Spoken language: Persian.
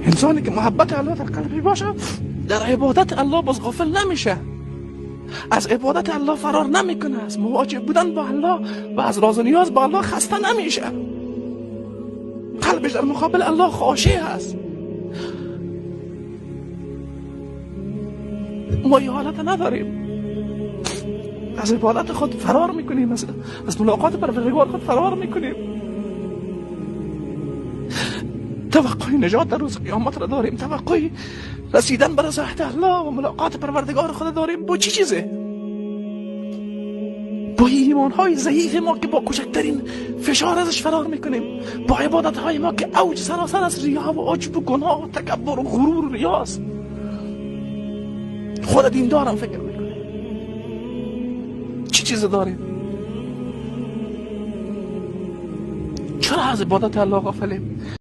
انسانی که محبت الله در قلبی باشه در عبادت الله باز غافل نمیشه، از عبادت الله فرار نمیکنه، از مواجه بودن با الله و از راز و نیاز با الله خسته نمیشه. قلبش در مقابل الله خاشع است. ما یه حالت نداریم، از عبادت خود فرار میکنیم، از ملاقات پروردگار خود فرار میکنیم. توقع نجات در روز قیامت را داریم، توقع رسیدن به رضایت الله و ملاقات پروردگار خود داریم. با چی چیزه؟ با ایمان های ضعیف ما که با کوچکترین فشار ازش فرار میکنیم، با عبادت های ما که اوج سراسر از ریا و عجب و گناه و تکبر و غرور و ریاست. خود دیندارم فکر میکنیم چی چیز داریم؟ چرا از عبادت الله غافلیم؟